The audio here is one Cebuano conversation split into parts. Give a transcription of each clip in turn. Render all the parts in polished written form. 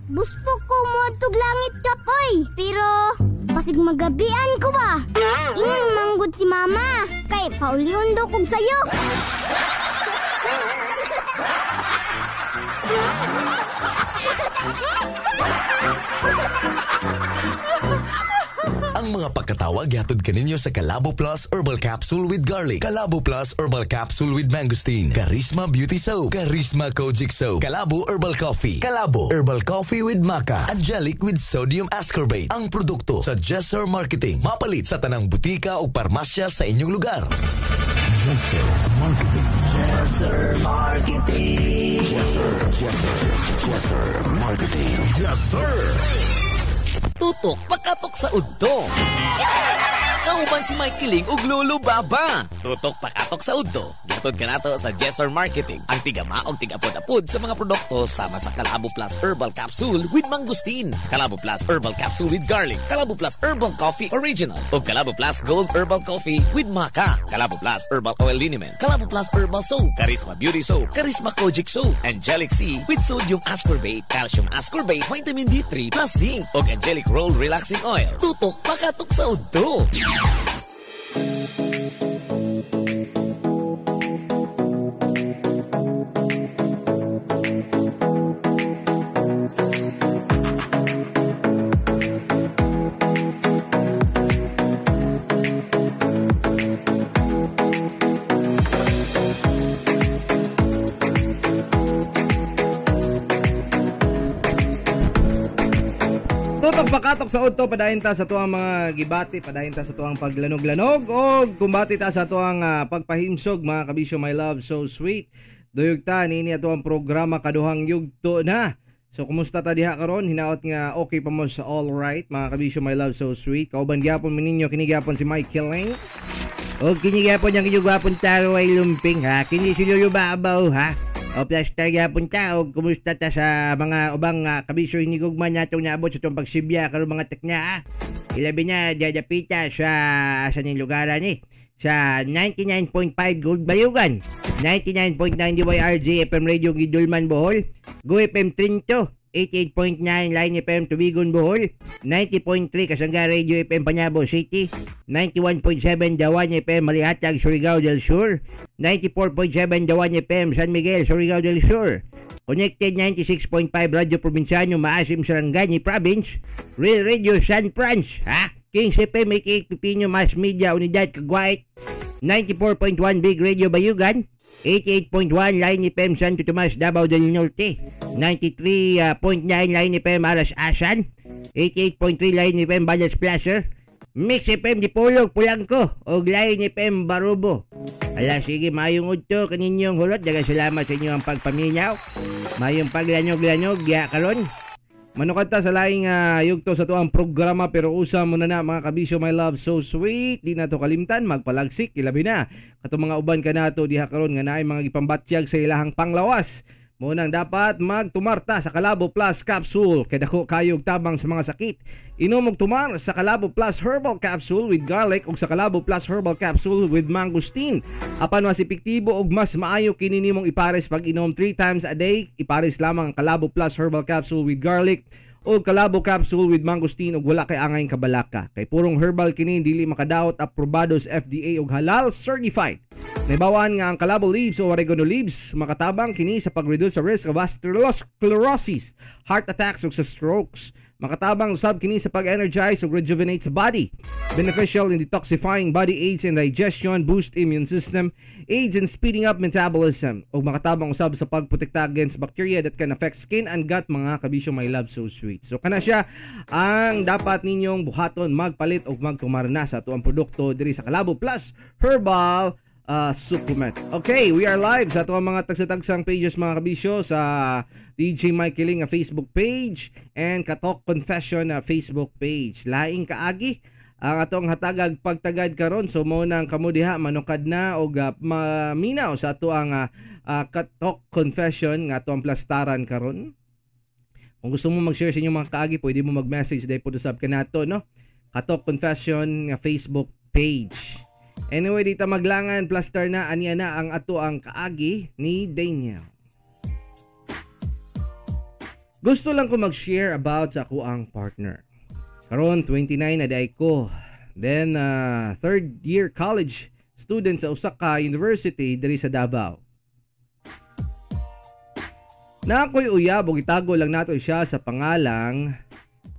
Gusto ko moadtog langit kapoy. Pero pasig magabian ko ba? Ingon manggod si mama. Kay paulion daw kog sayo. Ang mga pagkatawa gihatod kaninyo sa Kalabo Plus Herbal Capsule with Garlic, Kalabo Plus Herbal Capsule with Mangosteen, Charisma Beauty Soap, Charisma Kojic Soap, Kalabo Herbal Coffee, Kalabo Herbal Coffee with Maca, Angelic with Sodium Ascorbate. Ang produkto sa Jesser Marketing. Mapalit sa tanang butika o parmasya sa inyong lugar. Jesser Marketing. Jesser Marketing. Jesser, Jesser, Jesser Marketing. Jesser. Tutok pakatok sa udto. Kauban si Mike Kiling ug Lolo Baba. Tutok pakatok sa udto. Gihatod kanato sa Jesser Marketing. Ang tigama og tigapod-apod sa mga produkto sama sa Kalabo Plus Herbal Capsule with Mangosteen, Kalabo Plus Herbal Capsule with Garlic, Kalabo Plus Herbal Coffee Original, ug Kalabo Plus Gold Herbal Coffee with Maca, Kalabo Plus Herbal Oil Liniment, Kalabo Plus Herbal Soap, Charisma Beauty Soap, Charisma Kojic Soap, Angelic C with Sodium Ascorbate, Calcium Ascorbate, Vitamin D3 plus Zinc, ug Angelic Roll Relaxing Oil. Tutok pakatok sa udto. Tutok pakatok sa udto, padayon ta sa tuang mga gibati, padayon ta sa tuang paglanog-lanog o kumbati ta sa tuang pagpahimsog, mga kabisyo, my love so sweet. Duyog ta niini ato ang programa kaduhang yugto na. So kumusta ta diha karon? Hinaot nga okay pa mo sa all right, mga kabisyo, my love so sweet. Kauban gyapon mi ninyo, kini gyapon si Mike Killing. O kini gyapon ang inyong gwapon taro ay lumping ha. Kini si Lolo Babaw ha. O plasta gyapon ta og kumusta ta sa mga ubang kabisyo hinigugma natong naabot sa itong pagsibya karon mga teknya ah. Ilabi na diyadapita sa asa ning lugaran ni sa 99.5 Gold Bayugan, 99.9 DYRG FM Radio Gidulman Bohol, Go FM Trinto, 88.9 Line FM Tubigon Bohol, 90.3 Kasangga Radio FM Panabo City, 91.7 Dawan FM Marihatag Surigao del Sur, 94.7 Dawan FM San Miguel Surigao del Sur, Connected 96.5 Radio Provinciano Maasim Sarangani Province, Real Radio San Franz, ha? Kings FM 88 Pipino Mass Media Unidad Caguait, 94.1 Big Radio Bayugan, 88.1 Line FM Santo Tomas Davao del Norte, 93.9 Line FM Aras Asan, 88.3 Line FM Balas Placer, Mix FM Dipolog Pulangko og Line FM Barubo. Ala sige, mayong udto kaninyong hulot. Daghang salamat sa inyong pagpaminaw. Mayong paglanog-lanog ya karon. Manukad ta sa laing yugto sa tuang programa, pero usa mo na na mga kabisyo, my love so sweet. Di na to kalimtan magpalagsik, ilabi na katong mga uban kanato diha karon nga naay mga gipambatyag sa ilahang panglawas. Mo nang dapat magtumarta sa Kalabo Plus Capsule kay dako kayog tabang sa mga sakit. Inom og tumar sa Kalabo Plus Herbal Capsule with Garlic ug sa Kalabo Plus Herbal Capsule with Mangosteen. Apan mas epektibo ug mas maayo kini nimong ipares pag inom 3 times a day. Ipares lamang ang Kalabo Plus Herbal Capsule with Garlic o Kalabo Capsule with Mangosteen ug wala kay angay kabalaka. Kay purong herbal kini, dili makadaot, aprobado sa FDA ug halal certified. Naibawaan nga ang Kalabo leaves o oregano leaves makatabang kini sa pag-reduce sa risk of atherosclerosis, heart attacks ug sa strokes. Makatabang usab kini sa pag-energize ug rejuvenate sa body. Beneficial in detoxifying body, aids in digestion, boost immune system, aids in speeding up metabolism, ug makatabang usab sa pagprotekta against bacteria that can affect skin and gut, mga kabisyo, my love so sweet. So kana siya ang dapat ninyong buhaton, magpalit ug magtumarna sa atuang produkto diri sa Kalabo Plus Herbal Supplement. Okay, we are live sa atuang mga tagsa-tagsang pages, mga kabisyo, sa DJ Mike Kiling Facebook page and Katok Confession na Facebook page. Laing kaagi ang atong hatagag pagtagad karon, so mao nang kamo diha manukad na og maminaw sa atoang Katok Confession nga atoang plastaran karon. Kung gusto mo mag-share sa inyong mga kaagi, pwede mo mag-message dahil po usab kanato, no? Katok Confession nga Facebook page. Anyway, dito maglangan plaster na aniya na ang ato ang kaagi ni Daniel. Gusto lang ko mag-share about sa ako ang partner. Karon 29 na day ko. Then third year college student sa usa ka university diri sa Davao. Na ako'y uyab ug itago lang nato siya sa pangalang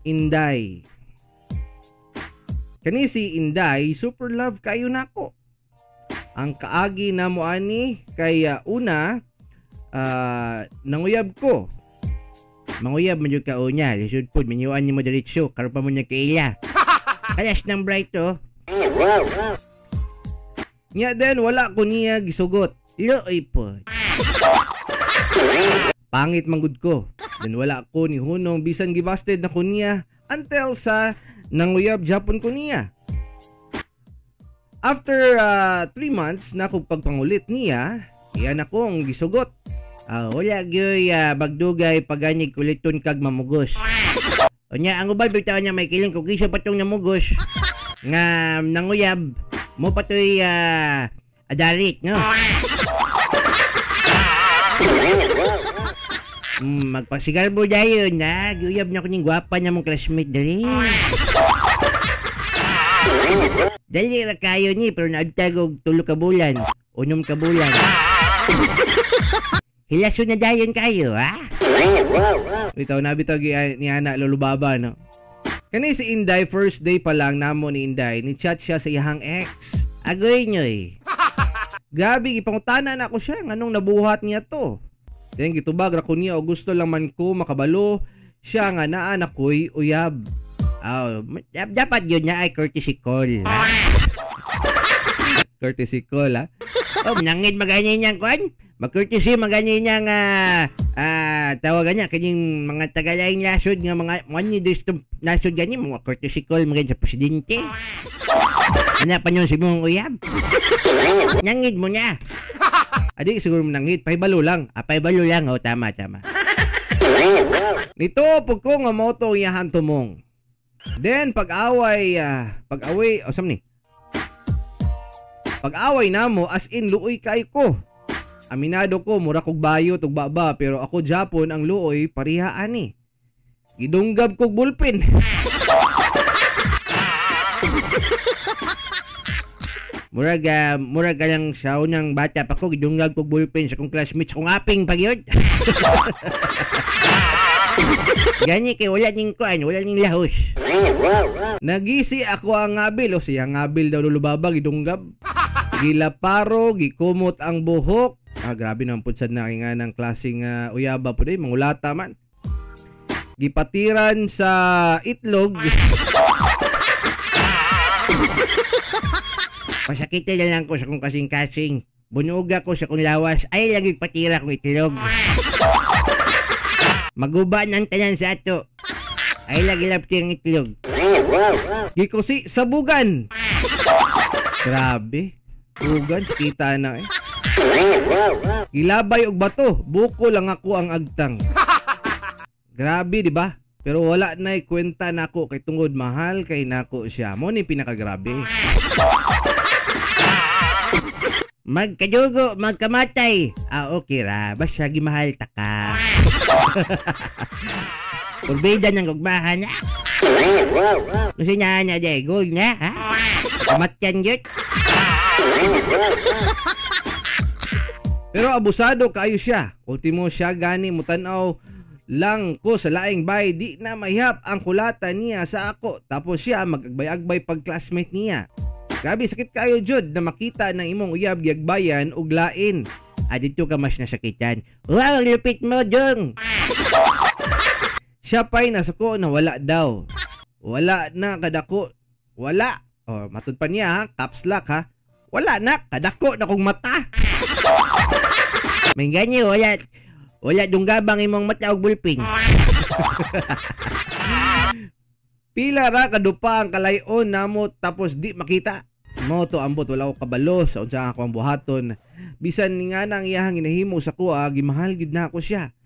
Inday. Kani si Inday, super love kayo nako. Ang kaagi namo ani kay una nanguyab ko. Manguyab man jud ka unya, lisod pud minyuan nimo diretso karon pa mo niya kaila. Kalas ng bright oh. Nya then wala ko niya gisugot. Looy po. Pangit manggud ko. Then wala ko ni hunong bisan gibasted na ko niya until sa nanguyab Japon ko niya. After 3 months na kong pagpangulit niya, iyan akong gisugot. Wala gyoy bagdugay paganig kuliton kag mamugos. Unya ang uban bitaw niya may kiling kog isa pa tong namugos nga nanguyab mo patoy adarit no. Magpasigarbo dayon na giuyab na ko ning gwapa niya mong classmate dali. Dali ra kayo ni pero naadtag og 3 ka bulan, 6 ka bulan. Hilaso na dayon kayo, ha? Bitaw na bitaw ni ana Lolo Baba no. Kani si Inday, first day pa lang namo ni Inday, ni chat siya sa iyang ex. Agoy nyoy. Grabe gipangutana na ako siya nganong nabuhat niya to. Then gitubag ra ko niya og gusto lang man ko makabalo siya nga naa na ko'y uyab. Oh, dapat yun niya ay courtesy call. Courtesy call, ha? Oh, nangid magani niyang kuan? Mag-courtesy magani niya nga tawagan niya kining mga tagalaing nasod nga mga ni dito nasod gani mga courtesy call magani sa presidente. Ana pa nyo si mong uyab. Nangid mo niya. Adi siguro mo nangid, pahibalo lang. Pahibalo lang, oh tama tama. Nito pug ko nga moto iyahan tumong. Then pag-away o sam ni. Pag-away namo as in luoy kay ko. Aminado ko mura kog bayo tug baba pero ako Japon ang luoy pareha ani. Gidunggab kog bulpin. Murag ka lang sa unang bata pa ko gidunggab kog bulpin sa kong classmates kong aping pagyud. Gani kay wala ning kuan, wala ning lahos. Nagisi ako ang ngabil o siya ngabil daw Lolo Baba gidunggab. Gilaparo, gikumot ang buhok. Grabe naman pud sad na nga ng klaseng uyaba pud mangulata man. Gipatiran sa itlog. Pasakita na lang ko sa kong kasing-kasing. Bunuga ko sa kong lawas. Ay lagi patira kong itlog. Maguba ng tanan sa ato. Ay lagi lapti ang itlog. Gikusi sa bugan. Grabe. Bugan, kita na eh. Gilabay og bato, buko lang ako ang agtang. Grabe, di ba? Pero wala na'y kwenta nako kay tungod mahal kay nako siya. Mo ni pinakagrabe. Magkadugo, magkamatay. Okay ra, basta gimahal ta ka. Purbida ng gugmahan. Kasi na na day, gold na, ha? Kamatyan yun. Pero abusado kayo siya. Ultimo siya gani mutanaw lang ko sa laing bay, di na mahihap ang kulata niya sa ako. Tapos siya magagbay-agbay pag classmate niya. Grabe, sakit kayo jud na makita ng imong uyab giagbayan og lain. Dito ka mas nasakitan. Wow, lupit mo, Jong! Siya pa'y nasuko na wala daw. Wala na kadako. Wala. Oh, matud pa niya ha, caps lock ha. Wala na kadako na kong mata. May ganyan, wala. Wala dunggabang imong mata og bulpin. Pila ra kadupa ang kalayon namo tapos di makita. Mo to ambot wala ko kabalo sa unsa ako ang buhaton. Bisan nga nang iyahang ginahimo sa kuha, gimahal gid na ako siya.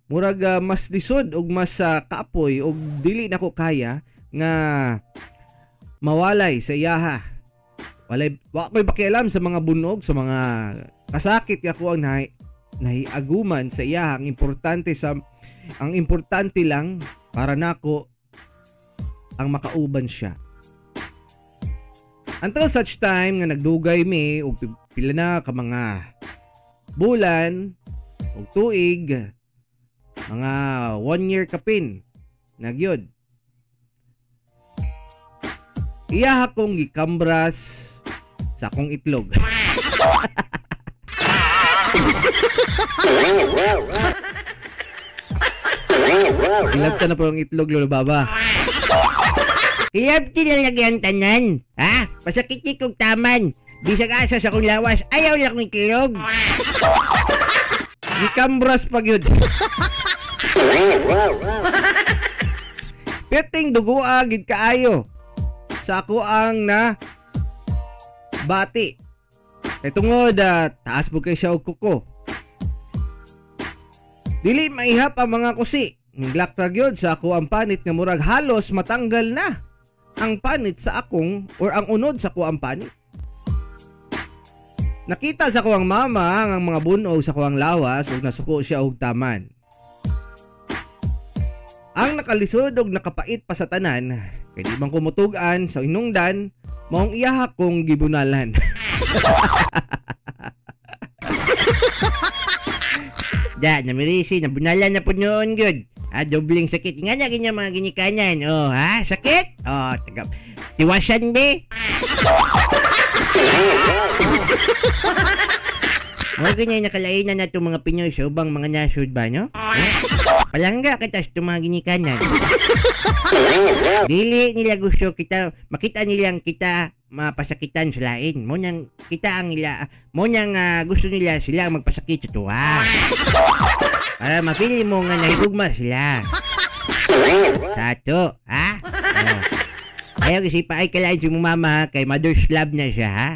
Murag mas lisod og mas kapoy og dili nako kaya nga mawalay sa iyaha. Walay wa ko'y pakialam sa mga bunog, sa mga kasakit nga ako ang nahiaguman sa iyaha. Ang importante sa Ang importante lang para nako ang makauban siya. Until such time nga nagdugay mi og pila na ka mga bulan og tuig, mga 1 year kapin nagyod. Iya akong gikambras sa akong itlog. Ilabta na po ang itlog, Lolo Baba. Ilabti na lagi ang tanan. Ha? Pasakit ni kong taman. Bisag asa sa akong lawas, ayaw lang kong itlog. Gikambras pag yun. Perting dugoa gid kaayo sa ako ang na bati. Kay tungod taas po kay siya og kuko. Dili maihap ang mga kusi. Niglaktra gyud sa ako ang panit nga murag halos matanggal na ang panit sa akong or ang unod sa ako ang panit. Nakita sa ako ang mama ang mga bunog sa ako ang lawas ug nasuko siya og taman. Ang nakalisod og nakapait pa sa tanan kay di man kumutug-an sa inungdan maong iyaha kong gibunalan. Da, namirisi, nabunalan na po noon, good. Ah, dobling sakit. Nga na ganyan mga ginikanan. Oh, ha? Sakit? Oh, taga. Tiwasan, be? Huwag ganyan nakalainan na itong mga Pinoy sa ubang mga nasud ba, no? Palangga kita sa itong mga ginikanan. Dili nila gusto kita, makita nilang kita mapasakitan sa lain. Mo nang kita ang ila, mo nang gusto nila sila ang magpasakit sa tuwa. Para mapili mo nga nahigugma sila. Sa ato, ha? Oh. Ayaw kasi pa ay kalain si mama kay mother's love na siya, ha?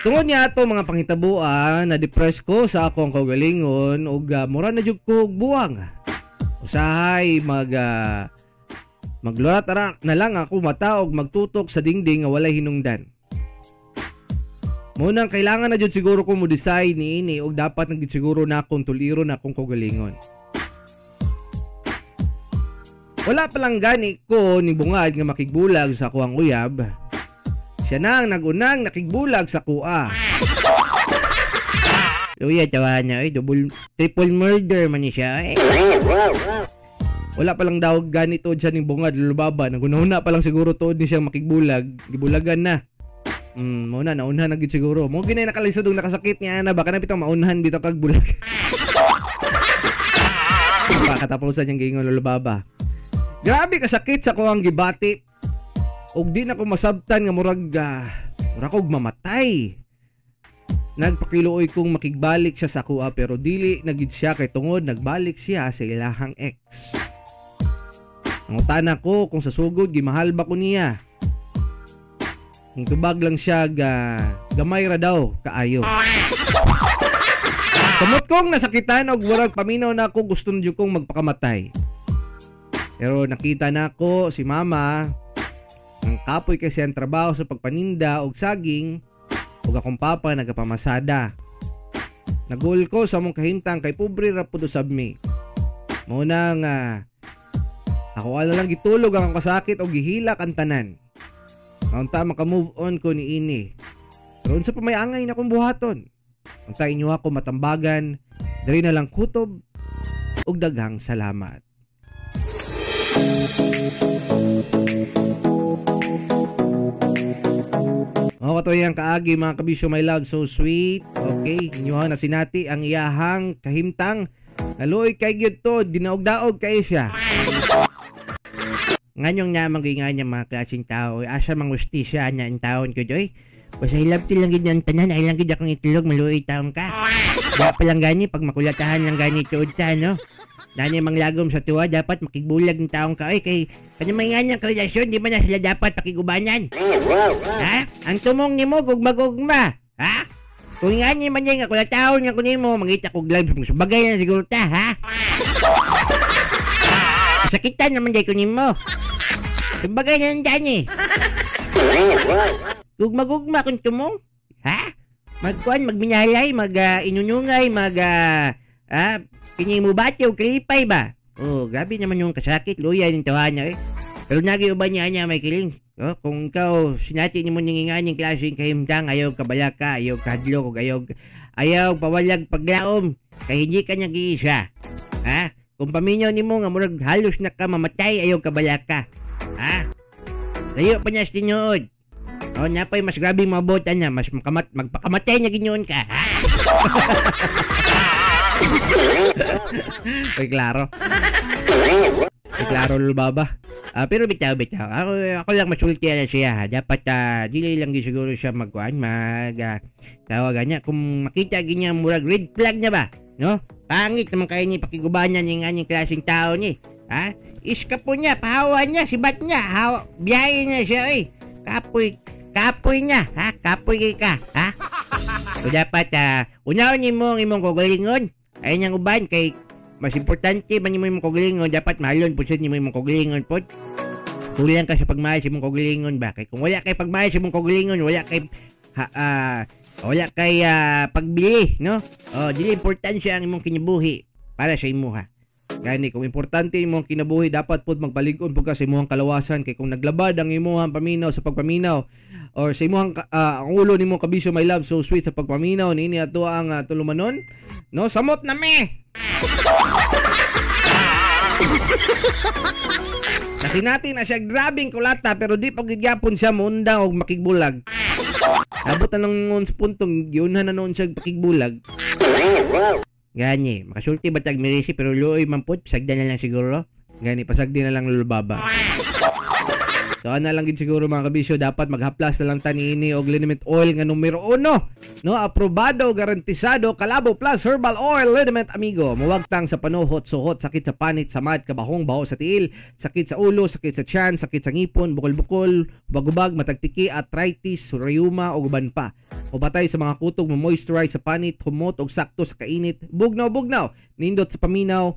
Tungod niya ato mga panghitabuan, na-depress ko sa akong kaugalingon ug mura na jud ko og buwang. Usahay maglurat na lang ako mata og magtutok sa dingding nga walay hinungdan. Munang kailangan na jud siguro ko mo decide niini og dapat na jud siguro na akong tuliro na akong kaugalingon. Wala pa lang gani ko ni bungad nga makigbulag sa akuang uyab. Siya na ang nagunang nakigbulag sa kuha. Luya, tawa na. Eh, double, triple murder man siya. Eh. Wala pa lang daw ganito siya ning bungad, lulubaba. Nagunahuna pa lang siguro tuod ni siyang makigbulag. Gibulagan na. Mauna, naunhan na gid siguro. Mo ginay nakalisod og nakasakit niya ana. Baka na bitong maunhan bitaw kag bulag. Pakatapusan niyang giingon lulubaba. Grabe kasakit sa kuang gibati. Og di na ko masabtan nga murag murag og mamatay. Nagpakiluoy kong makigbalik siya sa kuha pero dili na gid siya kay tungod nagbalik siya sa ilahang ex. Nangutana ko kung sa sugod gimahal ba ko niya. Ningtubag lang siya gamay ra daw kaayo. Samot kong nasakitan og murag paminaw na ako gusto jud kong magpakamatay. Pero nakita na ako si mama ang kapoy kasi ang trabaho sa pagpaninda og saging ug akong papa nagapamasada. Nagul ko sa among kahimtang kay pobre ra pud usab mi. Mao na nga ako ala lang gitulog ang akong kasakit og gihilak ang tanan. Unta maka-move on ko niini. Pero unsa pa may angay na akong buhaton. Unta inyo ako matambagan, diri na lang kutob ug daghang salamat. Mga katoy ang kaagi mga kabisyo, my love, so sweet. Okay, inyuha na sinati ang iyahang kahimtang. Naluoy kay gyud to, ginaugdaog kay siya. Nganyong namang gingan niya mga klaseng tao, asa mangustisya niya ang taon ko doy. Basta hilabti lang gid ang tanan, ay lang gid akong itlog, maluoy taon ka. Wa pa lang gani pag makulatahan lang gani tuod ta, no? Nani manglagom sa tuwa, dapat makigbulag ng taong ka. Ay, kay kanya may nga niyang karelasyon, di ba na sila dapat pakigubanan? Ha? Ang tumong ni mo, gugma-gugma. Ha? Kung nga niya man niya, nga kulataon nga kunin mo, mangita kog live, bagay na siguro ta, ha? Sakitan naman dahil kunin mo. Sabagay na lang dyan eh. Gugma-gugma kung tumong. Ha? Magkuan, magminalay, mag inunyungay, mag kini mo bati og kalipay ba. Oh, grabe naman yung kasakit, luya ning tawana eh. Pero nagi uban niya niya may kiling. Oh, kung ikaw sinati nimo ning inganing klaseng kahimtang, ayaw kabalaka, ayaw kahadlok ug ayaw pawalag paglaom kay hindi ka nag-iisa. Ha? Kung paminyaw nimo nga murag halos na ka mamatay, ayaw kabalaka. Ha? Layo pa niya sa tinuod. Oh, napay mas grabe mabot niya, mas magpakamatay na ginyoon ka. Ha? Ay, klaro. Ay, klaro, Lolo Baba. Pero bitaw. Ako lang masulti na siya. Ha? Dapat dili lang siguro siya magkuan, tawagan niya. Kung makita niya murag red flag na ba, no? Pangit naman kayo ni pakigubanan ning aning klaseng tao ni. Ha? Iskapo niya, pahawa niya, sibat niya, biyahe niya siya eh. Kapoy niya, ha? Kapoy kay ka, ha? So dapat unahon nimo ang imong kaugalingon. Ay niyang uban kay mas importante man nimo imong kaugalingon, dapat mahalon pud sad nimo imong kaugalingon pod. Kulang ka sa pagmahal sa imong kaugalingon ba? Kay kung wala kay pagmahal sa imong kaugalingon, wala kay pagbili, no? Oh, dili importansya ang imong kinabuhi para sa imuha. Gani, kung importante imong kinabuhi, dapat pod magpalig-on pud ka sa imong kalawasan kay kung naglabad ang imong paminaw sa pagpaminaw or sa imong ang ulo nimo kabisyo my love so sweet sa pagpaminaw niini ato ang tulumanon, no? Samot na me. Kasi natin na siya grabing kulata pero di pag gyapon siya muundang og makigbulag. Abot na lang noon sa puntong giunhan na noon siya pakigbulag. Gani, makasulti ba tag mirisi pero luoy man pud, pasagdan na lang siguro. Gani, pasagdi na lang Lolo Baba. So ana lang gid siguro mga kabisyo, dapat maghaplas na lang taniini og liniment oil nga numero 1. No, aprobado, garantisado, Kalabo Plus Herbal Oil Liniment amigo. Muwagtang sa panuhot, suhot, sakit sa panit, samad, kabahong, baho sa tiil, sakit sa ulo, sakit sa tiyan, sakit sa ngipon, bukol-bukol, bagubag, matagtiki, arthritis, rheuma ug uban pa. O batay sa mga kutog, mo-moisturize sa panit, humot og sakto sa kainit, bugnaw-bugnaw, nindot sa paminaw,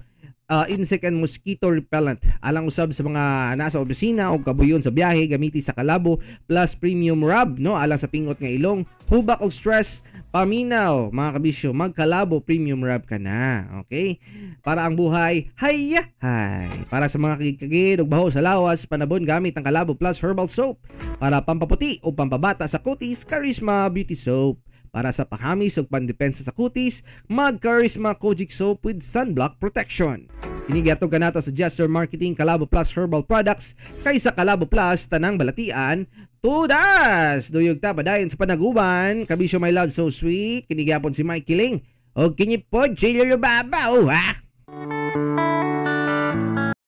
insect and mosquito repellent. Alang usab sa mga nasa opisina o kabuyon sa biyahe, gamiti sa Kalabo Plus Premium Rub, no? Alang sa pingot nga ilong, hubak og stress, paminaw, mga kabisyo, magkalabo Premium Rub ka na, okay? Para ang buhay, hayya, hay. Para sa mga kagid og baho sa lawas, panabon gamit ang Kalabo Plus Herbal Soap. Para pampaputi o pampabata sa kutis, Charisma Beauty Soap. Para sa pahamis o pandepensa sa kutis, mag Charisma Kojic Soap with Sunblock Protection. Kinigatog ka nato sa Jester Marketing Kalabo Plus Herbal Products kaysa Kalabo Plus tanang balatian tudas. Duyog ta padayon sa panaguban. Kabisyo my love so sweet. Kinigyapon si Mike Kiling. O kinipod si Lolo Baba, oh ha.